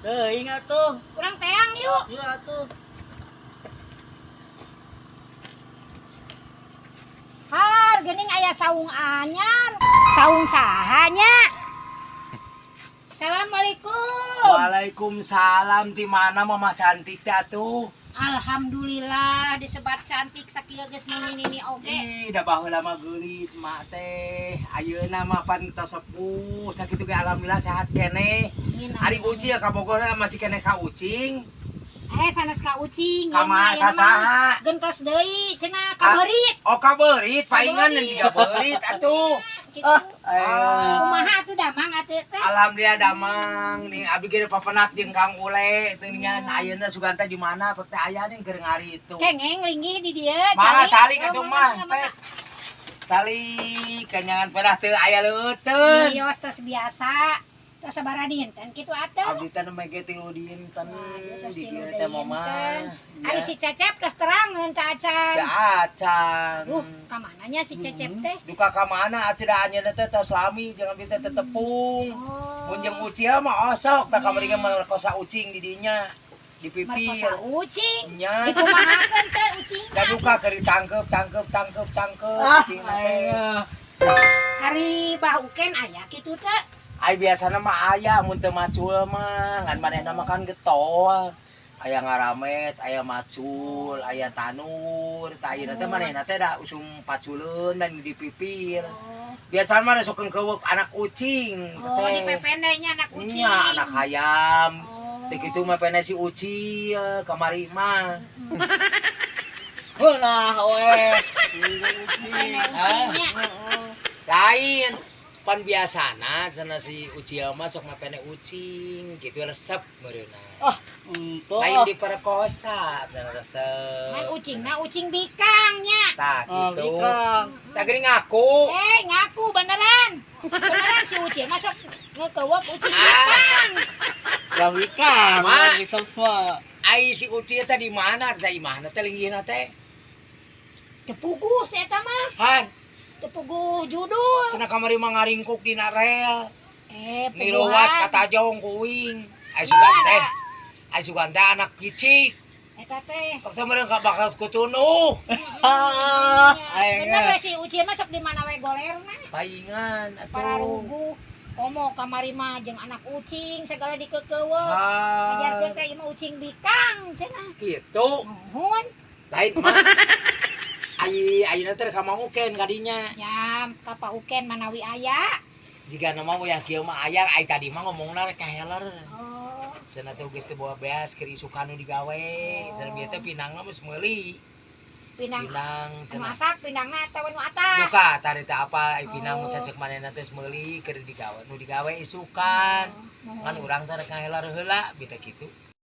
Teuing atuh. Urang teang yuk. Yuk atuh. Har geuning aya saung anyar. Saung saha nya? Assalamualaikum. Waalaikumsalam, di mana mama cantik teh atuh? Alhamdulillah disebat cantik sakieu geus nini-nini oge. Ih, da baheula mah geulis mak teh. Ayeuna mah pan tos sepuh, sakitu ge alhamdulillah sehat keneh. Amin, Ari amin, ucil ka Bogor masih keneh ka ucing. Eh sanes ka ucing. Ka ieu mah, ka ieu mah saha? Gentos deui cenah ka beurit. Oh, ka beurit, paingan Ka dan juga beurit atuh. Gitu. Ah, aing. Kumaha atuh damang atuh teh? Alhamdulillah damang nih abi ge papenak jeung Kang Ule teu ningan ayeuna sugan teh di mana pek teh aya nih keur ngari itu. Cengeng linggih di dieu. Mangga calik Oh, atuh mangga, mah, mangga, mangga. pek. Calik kanyangan pedah teu aya leuteun. Ios tos biasa. Tos sabaraha dinten kitu atuh. Abdi teh nembe ge 3 dinten Waduh, tos di tilu dieu teh mama. dinten. Ari si Cecep tos terangeun teh acan. Teu acan. Ka mananya si Cecep teh? Duka ka mana atuh da anjeunna teh tos lami jeung abdi teh tetepung. Oh. Mun jeung ucil mah osok tah kamari ge merkosa ucing di dinya. Di pipir. Merkosa ucing. Nya. Dikumahakeun teh ucing. Da duka keur ditangkep, tangkep, tangkep, tangkep Ah, ucingna teh. aing. Ari Bah Uken aya kitu teh. Ai biasana mah aya mun teu macul mah, ngan manehna mah kan getol. Aya ngaramet, aya macul, aya tanur, tah ayeuna teh manehna teh da usum paculeun dan di pipir. Oh. Biasana mah sok keuweuk anak ucing Oh, teh. di pepende nya anak ucing. Nya anak hayam. Oh. Teh kitu mah pene si ucil kamari mah. Heunah we. Pepende ucingnya. Lain pan biasana cenah si ucil mah sok mapene ucing gitu resep meureunna. Ah, ento. Lain diperkosa cenah resep. Ngan ucingna ucing bikangnya. Tah Ah, gitu. bikang. Tah geuning ngaku. Eh, ngaku beneran. Beneran si ucil masuk ngekewek ucing bikang. Lah bikang, Ma. lagi sofa. Ai si ucil teh di mana? Teh di mana teh linggihna teh? Tepuguh si eta mah. Han, Tepuguh judul. cenah kamari mah ngaringkuk dina rel. Eh, Niluwas puguhan. katajong kuing. Ai sugan teh. Ai sugan teh anak kicik. Eta teh. Waktu meureun ka bakal kutunuh. Ah, aing. Bener we si ucil mah sok di mana we golerna. Paingan atuh. Pararuguh. Komo kamari mah jeung anak ucing segala dikekeuweuk. Ah, Ngajarkeun teh ieu mah ucing bikang cenah. gitu. Nuhun. Lain mah. Ai ayeuna teh ka Mang Uken kadinya. Ya, ka Pak Uken manawi aya. Jika nama yang kieu mah aya ai tadi mah ngomongna rek ka heler. Oh. Cenah teh geus teu bawa beas keur isukan nu digawe. Cenah bieu teh pinangna geus meuli. Pinang Pinang anu cenah. masak pinangna atawa nu atas. Duka tadi teh apa ai pinang Oh. mun sacek manehna teh geus meuli keur digawe. Nu digawe isukan. Oh, Kan urang teh rek ngaheler heula bi teh kitu.